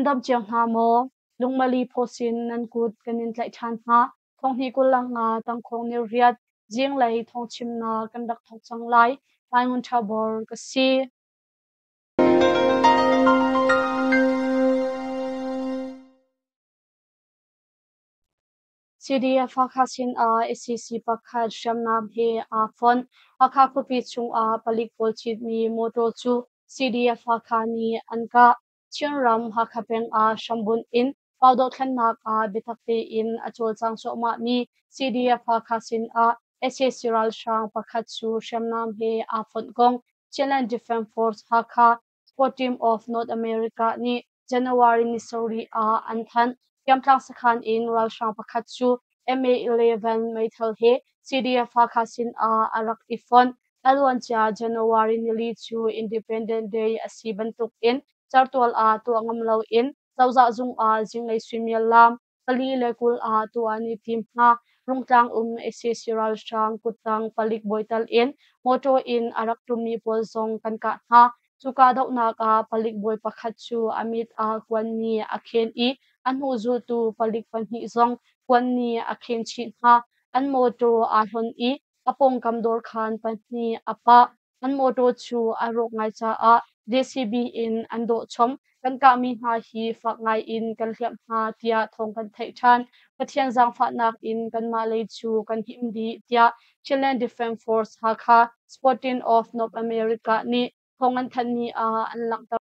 Nan dam cio hna maw? Lungmali phawsin nan kut kan in tlaih ṭhan hna. Thonghnih 25 tangkhawng ni riat zinglei thawngchimnak kan rak thawk cang lai. Lai Ngun Ṭha Bor ka si. CDF Hakha sinah SEC pakhat hriamnam he aa fonh. Hakha khuapi chungah palik pawl citmi mawṭaw cu CDF Hakha nih an kah. Chinram Hakha peng ah hrambunh in pau dohthlennak ah biatak tein a cawlcang cuahmahmi CDF Hakha sinah sac ralhrang pakhat cu hriamnam he aa fonh kong Chinland Defence Force Hakha Sport Team of North America nih January ni sarih ah an thanh. Kiamtlang sakhan in ralhrang pakhat cu MA-11 meithal he CDF Hakha sinah a rak i fonh. A luancia January nili cu Independence Day a si bantukin certual ah tuah ngam loin cozah zung ah zinglei suimilam 24 ah tuah an i tim hna. Rungtlang um sac ralhrang kuttang palik bawi tal in mawṭaw in a rak ṭummi pawl zong kan kah hna. Cu kahdohnak ah palik bawi pakhat cu a mit ah kuan nih a khen i a hnu zultu palik pahnih zong kuan nih a khen chih hna. An mawṭaw aa hlonh i a pawngkam dawrkhan pahnih a pah. An mawṭaw cu a rawk ngai caah JCB in an dawh chom. Kan kahmi hna hi fak ngai in kan hliamh hna tiah thawng kan theih ṭhan. Pathian zaangfahnak in kanmah lei cu kan him dih tiah Chinland Defence Force Hakha Sporting of North America nih thawng an thanhmi ah an langhter.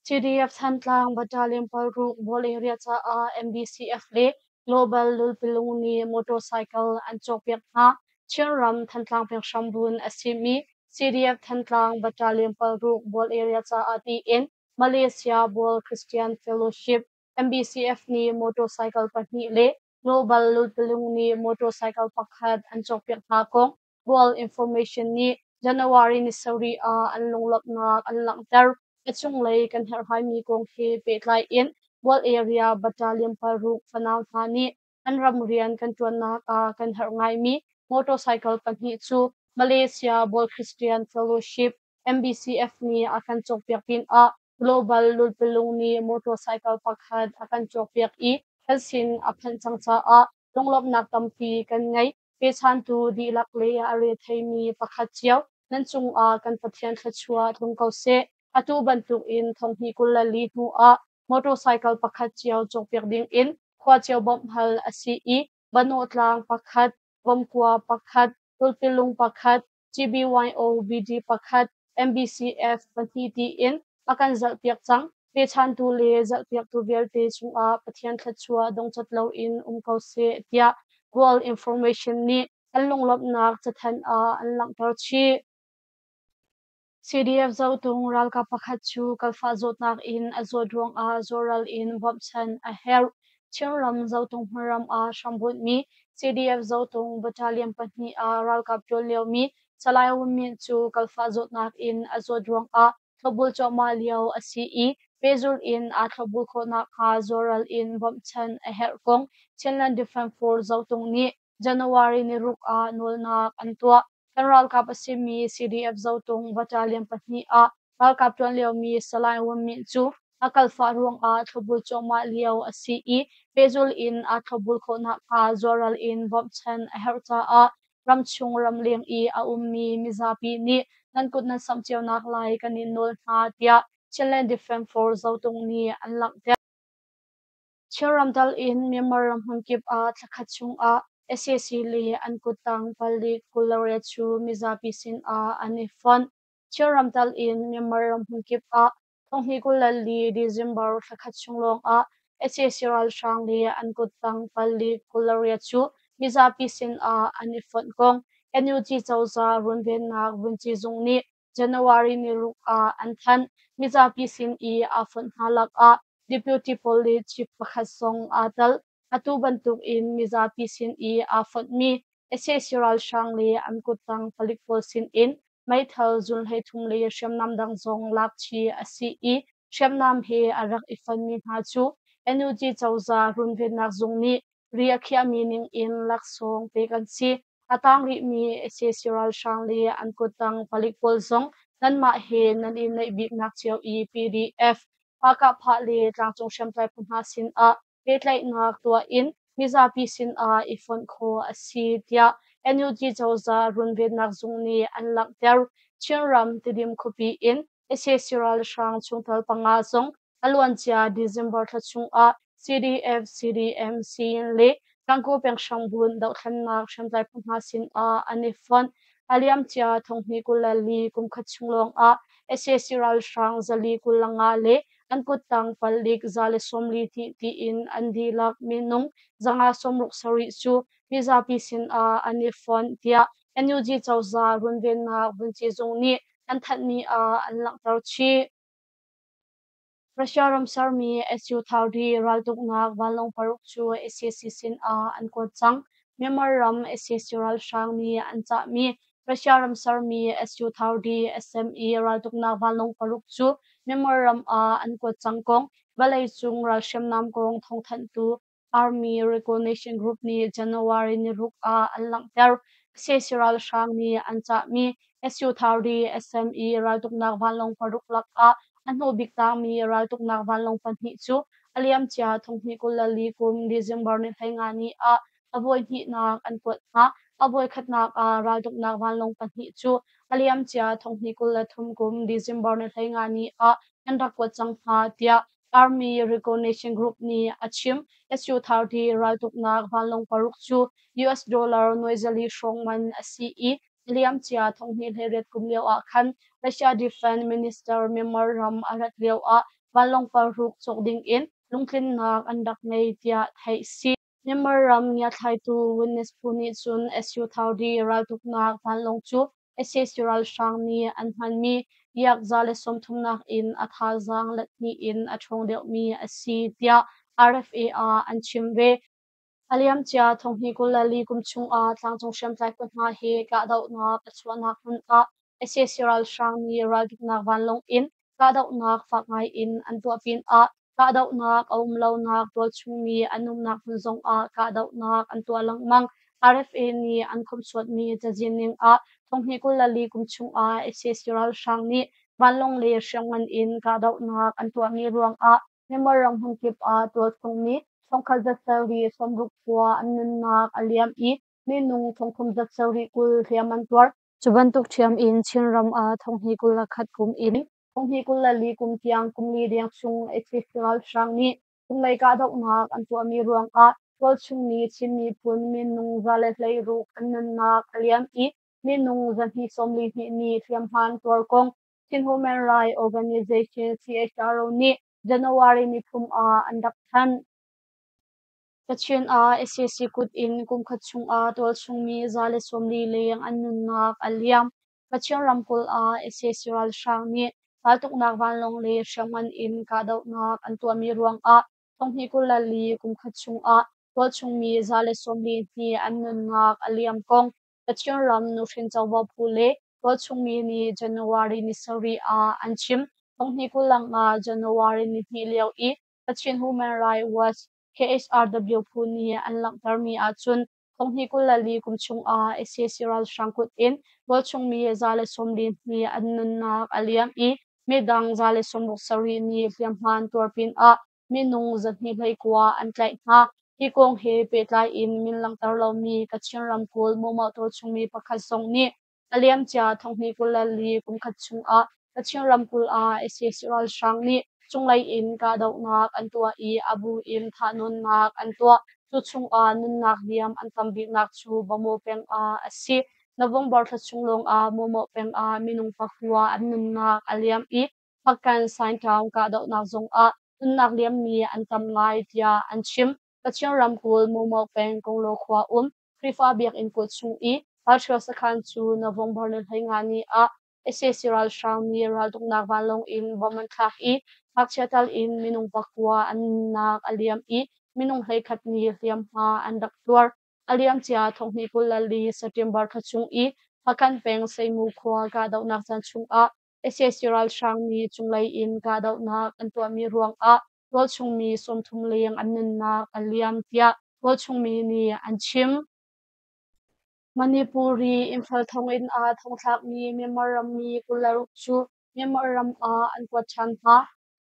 CDF Thantlang Battalion paruk Bual area caah MBCF le Global Lulpilung nih motorcycle an cawkpiak hna. Chinram Thantlang peng hrambun a simi CDF Thantlang Battalion paruk Bual area caah tiin Malaysia Bual Christian Fellowship MBCF nih motorcycle pahnih le Global Lulpilung nih motorcycle pakhat an cawkpiak hna kong World Information nih January ni sarih ah an lunglawmhnak an langhter. A cunglei kan herhhaimi kong he pehtlai in World Area Battalion paruk fanau hna nih an ram rian kan ṭuannak ah kan herh ngaimi motorcycle pahnih cu Malaysia World Christian Fellowship MBCF nih a kan cawkpiak pinah Global Lulpilung nih motorcycle pakhat a kan cawkpiak i kan sin a phanh cang caah lunglawmhnak tampi kan ngei. Pechantu dihlak le a retheimi pakhat cio nan cungah kan Pathian thluachuah tlung ko seh. Atu bantukin thonghnih 24 hnu ah motorcycle pakhat cio cawkpiak dingin khua cio bawmh hal a si i Banawtlang pakhat, Vomkua pakhat, Tulpilung pakhat, GBYO BD pakhat, MBCF pahnih tiin a kan zalhpiak cang. Pechantu le zalhpiaktu vialte cungah Pathian thluachuah dongcat loin um ko seh tiah World Information nih an lunglawmhnak cathanh ah an langhter chih. CDF Zotung ralkap pakhat cu kalfah zawtnak in a zawt ruangah zawral in bawmhchanh a herh. Chinram Zotung hmunram ah hrambunhmi CDF Zotung Battalion pahnih ah ralkap ṭuan liomi Salai Win Myint cu kalfah zawtnak in a zawt ruangah thlopbul cuahmah lio a si i pehzulh in aa thlopbul khawh nakhnga zawral in bawmhchanh a herh kong Chinland Defence Force Zotung nih January ni ruk ah nawlnak an tuah. Kan ralkap a simi CDF Zotung Battalion pahnih ah ralkap ṭuan liomi Salai Win Myint cu a kalfah ruangah thlopbul cuahmah lio a si i pehzulh in aa thlopbul khawh nakhnga zualral in bawmhchanh a herh caah ramchung ramleng i a ummi mizapi nih nan kut nan samh cio naklai kan in nawl hna tiah Chinland Defence Force Zotung nih an langhter. Chinram dal in Myanmar ram hmunkip ah thlakhat chungah sac le an kuttang palik 28 cu mizapi sinah an i fonh. Chinram dal in Myanmar ram hmunkip ah thonghnih 24 December thlakhat chung lawngah sac ralhrang le an kuttang palik 28 cu mizapi sinah an i fonh kong NUG cozah runvennak vunci zung nih January ni ruk ah an thanh. Mizapi sin i aa fonh hna lakah Deputy Police Chief pakhat zong aa tel. Atu bantuk in mizapi sin i aa fonhmi sac ralhrang le an kuttang palik pawl sin in meithal zun 33 le hriamnam dang zong lak chih a si i hriamnam he a rak i fonhmi hna cu NUG cozah runvennak zung nih ri a khiahmi ning in laksawng pek an si. A tang rihmi sac ralhrang le an kuttang palik pawl zong Nanmah he nan i naih biknak cio i PDF, Pahkahphah le tlangcung hriamtlai phu hna sin ah pehtlaihnak tuah in mizapi sin ah i fonh khawh a si, tiah NUG cozah runvennak zung nih an langhter. Chinram Tidim khuapi in sac ralhrang chungtel panga zong a luancia December thla chungah CDF, CDM, Siyin le Gangaw peng hrambunh dohthlennak hriamtlai phu hna sin ah an i fonh. A liamcia 2024 kumkhat chung lawngah sac ralhrang 425 le an kuttang palik 142 tiin an dihlak minung 567 cu mizapi sin ah an i fonh, tiah NUG cozah runvennak vunci zung nih an thanhmi ah an langhter chih. Russia ram sermi Su-30 raltuknak vanlawng paruk cu sac sin ah an kuat cang. Myanmar ram sac ralhrang nih an cahmi Russia ram sermi Su-30 SME raltuknak vanlawng paruk cu Myanmar ram ah an kuat cang kong vawleicung ralhriamnam kong thawngthanhtu Army Recognition Group nih January niruk ah an langhter. Sac ralhrang nih an cahmi Su-30 SME raltuknak vanlawng paruk lakah a hnubik tangmi raltuknak vanlawng pahnih cu a liamcia 2024 kum December ni 15 ni ah a voi hnihnak an kuat hna. A voi khatnak ah raltuknak vanlawng pahnih cu a liamcia 2023 kum December ni 15 ni ah an rak kuat cang hna, tiah Army Recognition Group nih a chim. Su-30 raltuknak vanlawng paruk cu US dollar nuai zali hrawng man a si i a liamcia 2018 kum lio ah khan Russia Defense Minister Myanmar ram a rat lio ah vanlawng paruk cawk ding in lungtlinnak an rak ngei tiah theih si. Myanmar ram ngiathlaitu Witness phu nih cun Su-30 raltuknak vanlawng cu sac ralhrang nih an hmanmi Yak 130 in a thazaang let hnih in a ṭhawng deuhmi a si tiah RFA ah an chim ve. A liamcia 2024 kum chungah tlangcung hriamtlai phu hna he kahdohnak a chuahnak hmun ah sac ralhrang nih raltuknak vanlawng in kahdohnak fak ngai in an tuah pinah kahdohnak a um lonak tualchungmi an umnak hmun zongah kahdohnak an tuah lengmang. RFA nih an khomhsuatmi cazin ning ah 2024 kum chungah sac ralhrang nih vanlawng le hriamngan in kahdohnak an tuahmi ruangah Myanmar ram hmunkip ah tualchungmi 1,760 khua an nunnak a liam i minung 3,720 hliam an tuar. Cu bantuk ṭhiam in Chinram ah 2021 kum in 2024 kum tiang kum li deng chung sac ralhrang nih cunglei kahdohnak an tuahmi ruangah tualchungmi Chin miphun minung 116 an nunnak a liam i minung 242 nih hliamhma an tuar kong Chin Human Rights Organization CHRO nih January nithum ah an rak thanh. Kachin ah sac kut in kumkhat chungah tualchungmi 140 leng an nunnak a liam. Kachin ramkulh ah sac ralhrang nih raltuknak vanlawng le hriamngan in kahdohnak an tuahmi ruangah 2024 kumkhat chungah tualchungmi 142 an nunnak a liam kong Kachin ram nuhrin covo phu le tualchungmi nih January ni sarih ah an chim. 2025 January nihnih lio i Kachin Human Rights Watch KHRW phu nih an langhtermi ahcun 2024 kum chungah sac ralhrang kut in tualchungmi 142 an nunnak a liam i midang 167 nih hliamhma an tuar pinah minung 229 an tlaih hna. Hi kong he pehtlai in min langhter lomi Kachin ramkulh Mawmah tualchungmi pakhat zong nih a liamcia 2024 kumkhat chungah Kachin ramkulh ah sac ralhrang nih cunglei in kahdohnak an tuah i a bu in thahnawnnak an tuah. Cu chungah nunnak liam an tam biknak cu Bamaw peng ah a si. November thla chung lawngah Mawmaw peng ah minung pakua an nunnak a liam i Hpakant Saingtaung kahdohnak zongah nunnak liammi an tam ngai tiah an chim. Kachin ramkulh Mawmaw peng Konglaw khua um Khrihfa biakinn kulh chung i ralhrial sakhan cu November ni 15 ni ah sac ralhrang nih raltuknak vanlawng in bomb an thlak i ngakchia tal in minung pakua an nunnak a liam i minung 11 nih hliamhma an rak tuar. A liamcia 2024 September thla chung i Hpakant peng Seimu khua kahdohnak caan chungah sac ralhrang nih cunglei in kahdohnak an tuahmi ruangah tualchungmi 30 leng an nunnak a liam tiah tualchungmi nih an chim. Manipuri Imphal thonginn ah thongthlakmi Myanmar rammi 26 cu Myanmar ram ah an kuat ṭhan hna.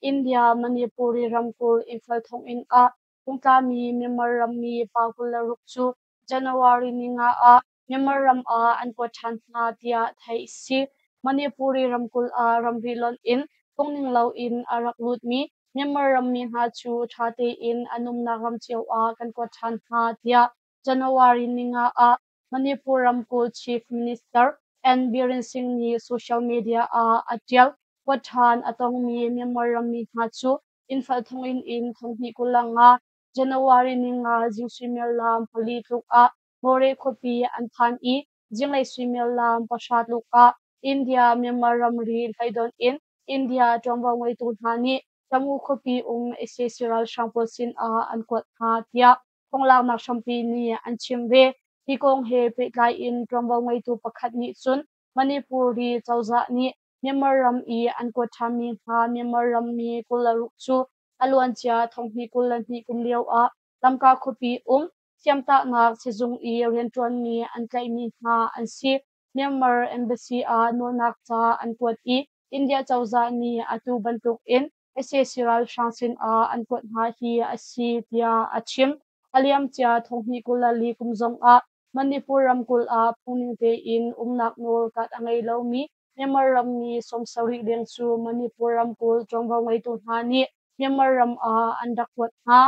India Manipuri ramkulh Imphal thonginn ah thongtlami Myanmar rammi pa 26 cu January 5 ah Myanmar ram ah an kuat ṭhan hna tiah theih a si. Manipuri ramkulh ah ramri lonh in phungning loin a rak lutmi Myanmar rammi hna cu ṭha tein an umnak ram cio ah kan kuat ṭhan hna tiah January 5 ah Manipur ramkulh Chief Minister N. Biren Singh nih social media ah a ṭial. Kuat ṭhan a tongmi Myanmar rammi hna cu Imphal thonginn in 2025 January 5 zing suimilam 4 tluk ah Moreh khuapi an phan i zinglei suimilam 9 tluk ah India-Myanmar ramri hleidonh in India ṭuanvo ngeitu hna nih Tamu khuapi um sac ralhrang pawl sin ah an kuat hna tiah thonglaknak hrampi nih an chim ve. Hi kong he pehtlai in ṭuanvo ngeitu pakhat nih cun Manipuri cozah nih Myanmar ram i an kuat ṭhanmi hna Myanmar rammi 26 cu a luancia 2022 kum lio ah Lamka khuapi um thiamtahnak sizung i rianṭuanmi an tlaihmi hna an si. Myanmar Embassy ah nawlnak ca an kuat i India cozah nih atu bantukin sac ralhrang sinah an kuat hna hi a si tiah a chim. A liamcia 2024 kum zongah Manipur ramkulh ah phungning tein umnak nawl kat a ngei lomi Myanmar rammi 70 deng cu Manipur ramkulh ṭuanvo ngeitu hna nih Myanmar ram ah an rak kuat hna.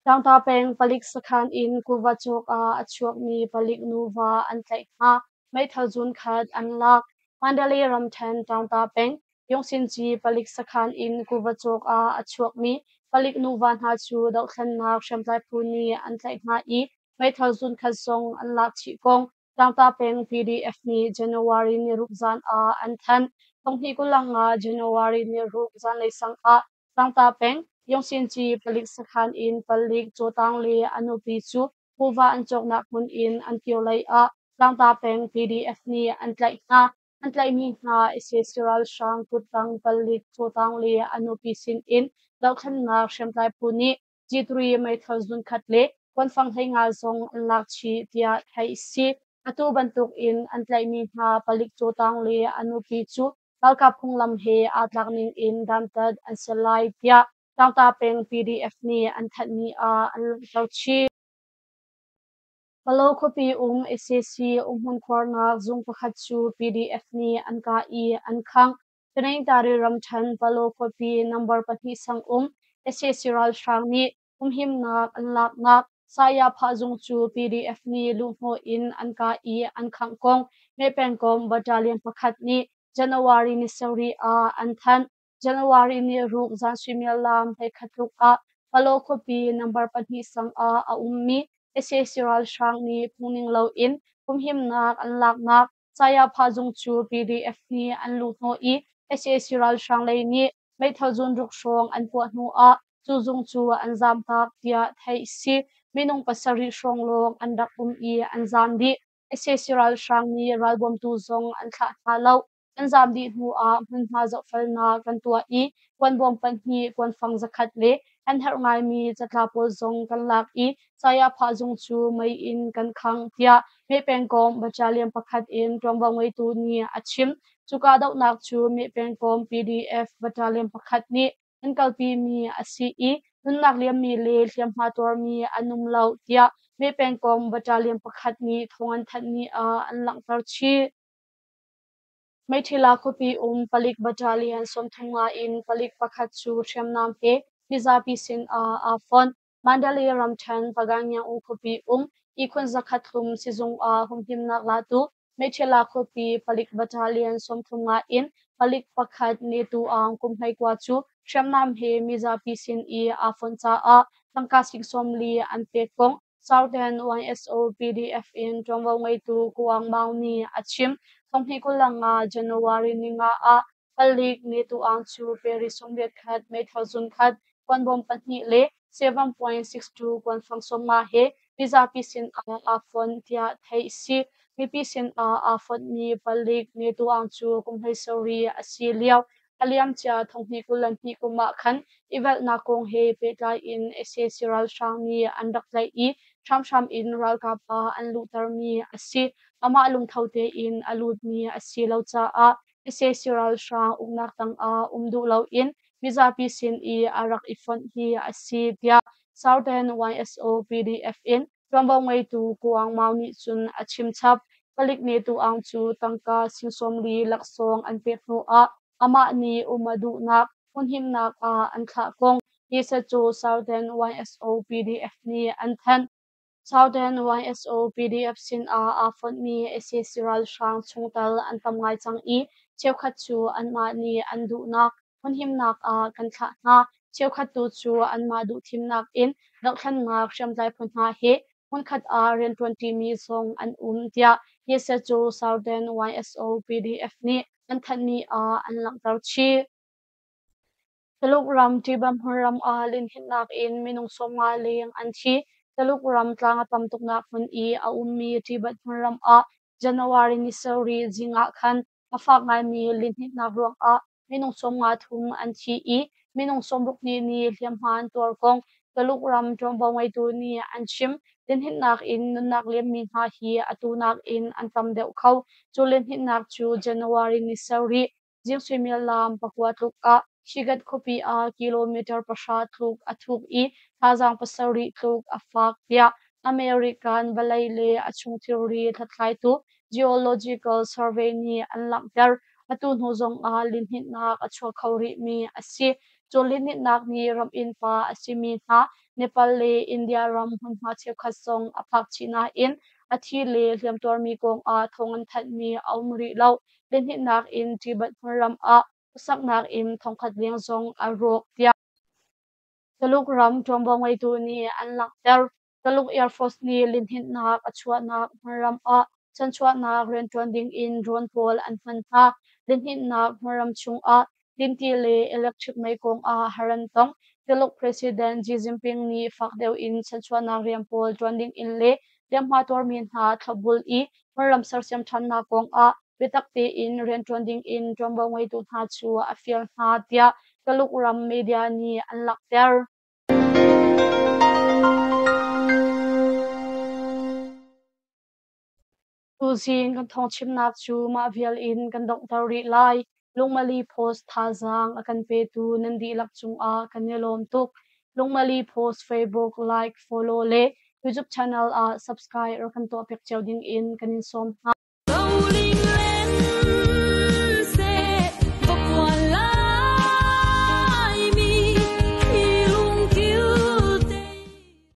Tlangta peng palik sakhan in kuva cawk ah a chuakmi palik nuva an tlaih hna. Meithal zun khat an lak. Mandalay ramṭhen Tlangta peng Yungsinci palik sakhan in kuva cawk ah a chuakmi palik nuva hna cu dohthlennak hriamtlai phu nih an tlaih hna i meithal zun khat zong an lak chih kong Tlangta peng PDF nih January 6 zan ah an thanh. 2025 January 6 zanlei sang ah Tlangta peng Yungsinci palik sakhan in palik Cawtang le a nupi cu kuva an cawknak hmun in an kir lei ah Tlangta peng PDF nih an tlaih hna. An tlaihmi hna sac ralhrang kuttang palik Cawtang le a nupi sin in dohthlennak hriamtlai phu nih G3 meithal zunkhat le kuanfang 15 zong an lak chih tiah theih a si. Atu bantuk in an tlaihmi hna palik Cawtang le a nupi cu ralkap phunglam he aa tlak ning in dantat an si lai tiah Tlangta peng PDF nih an thanhmi ah an langhter chih. Palo khuapi um sac umhmun khuarnak zung pakhat cu PDF nih an kah i an khangh. Taningtari ramṭhen Palo khuapi number 2 sang um sac ralhrang nih humhimnak an laknak Saya-phah zung cu PDF nih luhhnawh in an kah i an khangh kong Meh pengkomh battalion pakhat nih January 7 ah an thanh. January 6 zan suimilam 11 tluk ah Palo khuapi number 2 sang ah a ummi sac ralhrang nih phungning loin humhimnak an laknak Saya-phah zung cu PDF nih an luhhnawh i sac ralhrang lei nih meithal zun ruk hrawng an puah hnu ah cu zung cu an zaamtak tiah theih a si. Minung 7 hrawng lawng an rak um i an zaam dih. Sac ralhrang nih ralbawmtu zong an thlah hna lo. An zaam dih hnu ah hmunhma zohfelnak kan tuah i kuanbawm 2, kuanfang 100 le an herh ngaimi catla pawl zong kan lak i Saya-phah zung cu mei in kan khangh tiah Meh pengkomh battalion pakhat in ṭuanvo ngeitu nih a chim. Cu kahdohnak cu Meh pengkomh PDF battalion pakhat nih an kalpimi a si i nunnak liammi le hliamhma tuarmi an um lo tiah Meh pengkomh battalion pakhat nih thawng an thanhmi ah an langhter chih. Meithila khuapi um palik battalion 35 in palik pakhat cu hriamnam he mizapi sin ah aa fonh. Mandalay ramṭhen Pagangyang-u khuapi um ihkhun 100 hlum sizung ah humhimnak latu Meithila khuapi palik battalion 35 in palik pakhat Netu Aung kum 19 cu hriamnam he mizapi sin i aa fonh caah tangka sing 40 an pek kong Southern YSO PDF in ṭuanvo ngeitu Kuang Maung nih a chim. 2025 January 5 ah palik Netu Aung cu Paris 81 meithal zun khat, kuanbawm 2 le 7.62 kuanfang 50 he mizapi sin ah aa fonh tiah theih a si. Mipi sin ah aa fonhmi palik Netu Aung cu kum 17 a si lio. A liamcia thonghnih 22 kum ah khan i velhnak kong he pehtlai in sac ralhrang nih an rak tlaih i hramhram in ralkap ah an luhtermi a si. Amah lungtho tein a lutmi a si lo caah sac ralhrang uknak tangah um duh loin mizapi sin i a rak i fonh hi a si, tiah Southern YSO PDF in ṭuanvo ngeitu Ko Aung Maung nih cun a chimchap. Palik nih Tu Aung cu tangka sing 40 laksawng an pek hnuah amah nih um a duhnak hmunhimnak ah an thlah kong Nisetcu Southern YSO PDF nih an thanh. Southern YSO PDF sinah aa fonhmi sac ralhrang chungtel an tam ngai cang i cheukhat cu anmah nih an duhnak hmunhimnak ah kan thlah hna. Cheukhat tu cu anmah duhthimnak in dohthlennak hriamtlai phu hna he hmunkhat ah rianṭuanṭimi zong an um tiah Nisetcu Southern YSO PDF nih an thanhmi ah an langhter chih. Tuluk ram Ṭiba hmunram ah linhninhnak in minung 50 leng an thi. Tuluk ram tlang a tam tuknak hmun i a ummi Ṭibat hmunram ah January ni sarih zing ah khan a fak ngaimi linhninhnak ruangah minung 53 an thi i minung 62 nih hliamhma an tuar kong Tuluk ram ṭuanvo ngeitu nih an chim. Linhninhnak in nunnak liammi hna hi atu nakin an tam deuh kho. Cu linhninhnak cu January ni sarih zing suimilam 9 tluk ah Shigat khuapi ah kilometer 10 tluk a thuk i thazaang 7 tluk a fak tiah American vawlei le a chung thilri hlathlaitu Geological Survey nih an langhter. Atu hnu zongah lihninhnak a chuak kho rihmi a si. Cu lihninhnak nih ram innpa a simi hna Nepal le India ram hmunhma cheukhat zong a phak chih nain a thi le hliamtuarmi kongah thawng an thanhmi a um rih lo. Lihninhnak in Tibet hmunram ah khuasaknak inn 1000 leng zong a rawk tiah Tuluk ram ṭuanvo ngeitu nih an langhter. Tuluk Air Force nih lihninhnak a chuahnak hmunram ah chanchuahnak rianṭuan dingin drone pawl an hman hna. Lihninhnak hmunram chungah dinti le electric mei kongah har an tong. Tuluk President Xi Jinping nih fak deuh in chanchuahnak rian pawl ṭuan dingin le hliamhma tuarmi hna thlopbul i hmunram sersiam ṭhannak kongah biatak tein rianṭuan dingin ṭuanvo ngeitu hna cu a fial hna tiah Tuluk ram media nih an langhter. Tuzing kan thawngchimnak cu mah vial in kan donghter rih lai. Lungmali Post thazaang a kan petu nan dihlak cungah kan i lawm tuk. Lungmali Post Facebook like, follow le YouTube channel ah subscribe rak kan tuahpiak cio dingin kan in sawm hna.